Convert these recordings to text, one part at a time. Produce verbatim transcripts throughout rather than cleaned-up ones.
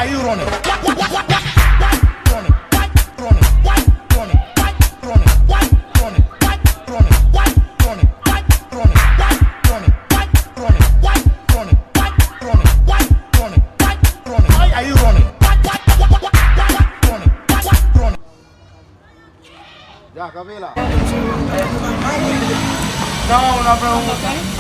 Are you running? Why are you running? Ya, kanpe la. Non, ou nan pran yon.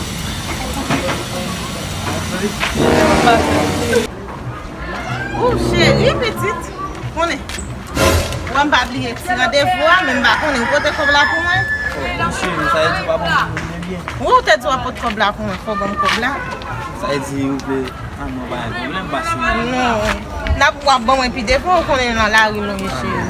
Ou cheri, pitit. Konnen. Wè m pa bliye ti randevou a, men m pa konnen. Ou pote kòb la pou mwen? Ou cheri, sa vle di pa bon pou mwen byen. Ou te di w ap pot kòb la pou mwen, fò w ban m kòb la. Sa vle di ou vle Ah non, pa gen pwoblèm, pase. Non. N ap w ap ban mwen pi devan, ou konnen nan lari nou ye, cheri.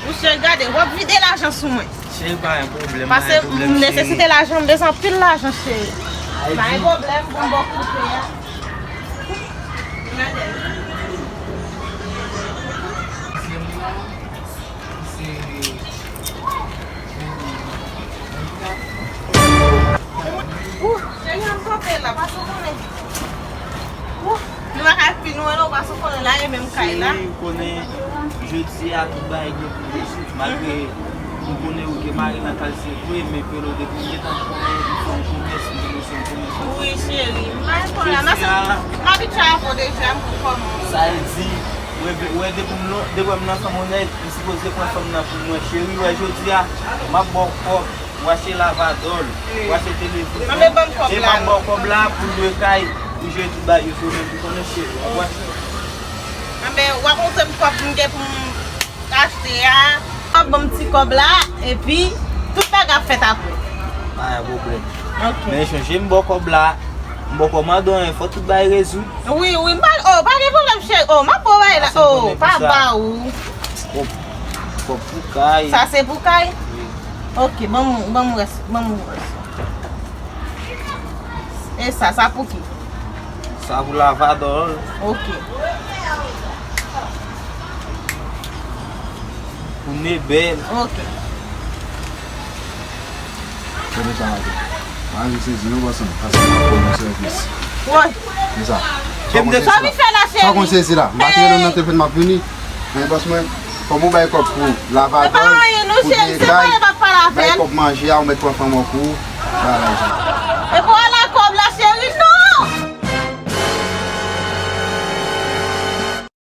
Ou cheri, gade, w ap vide lajan sou mwen. Cheri, pa gen pwoblèm, pa gen pwoblèm, cheri. Paske m nesesite lajan, m bezwen anpil lajan, cheri. Pa gen pwoblèm, pou m ba w kote a. Ou, cheri, an kanpe la, pase w konnen. Ou, nou pa ka fin lwen non, pase w konnen la, e menm kay la. Cheri, ou konnen, jodi a, tout bagay gen pou rezoud. Malgre m konnen ou gen mari nan kay, se vre, men Pelo, depi m gentan konnen, li fè yon komès, m konnen se yon komès. Wi, cheri, m pa gen pwoblèm. Jodi a, m abitye avè w deja, m konn kòman. Sa vle di, ou wè, ou wè depi m lon-, depi m nan fanm onèt, m sipoze pran fanm nan pou mwen. Cheri, wè jodi a, m ap ba w kòb, w achte lavadòl, w achte televizyon. Anben, ban m kòb la. E m ap ba w kòb la pou lwe kay, pou jere tout bagay yo, se ou menm ki konnen, cheri. W ap wè. Anben, w ap montre m kòb m gen pou m achte a. W ap ban m ti kòb la, epi tout bagay ap fèt apre. Pa gen pwoblèm. Ok. Men chonje m ba w kòb la, m ba w kòb madanm, fò tout bagay rezoud. Wi, wi, m pa, oh, pa gen pwoblèm, cheri. Oh, m ap ba w bagay la. Oh, pa ba ou. Kòb, kòb pou kay. Sa se pou kay? Wi. Ok, ban m, ban m rès, ban m rès. E sa, sa pou ki? Sa pou lavadòl. Ok. Pou nebèl. Ok. Kote sa a ye? Mwen sezi non, bòs mwen, paske m ap fè yon sèvis. Woy. Men sa. Sa w vin fè la, cheri? Sa w konn sezi la? M pa te rele w nan telefòn, m ap vini. Men bòs mwen, fò m bay kòb pou lavadòl, pou deye kay, bay kòb manje a, ou mèt pran fanm ou pou ou. Bagay sa.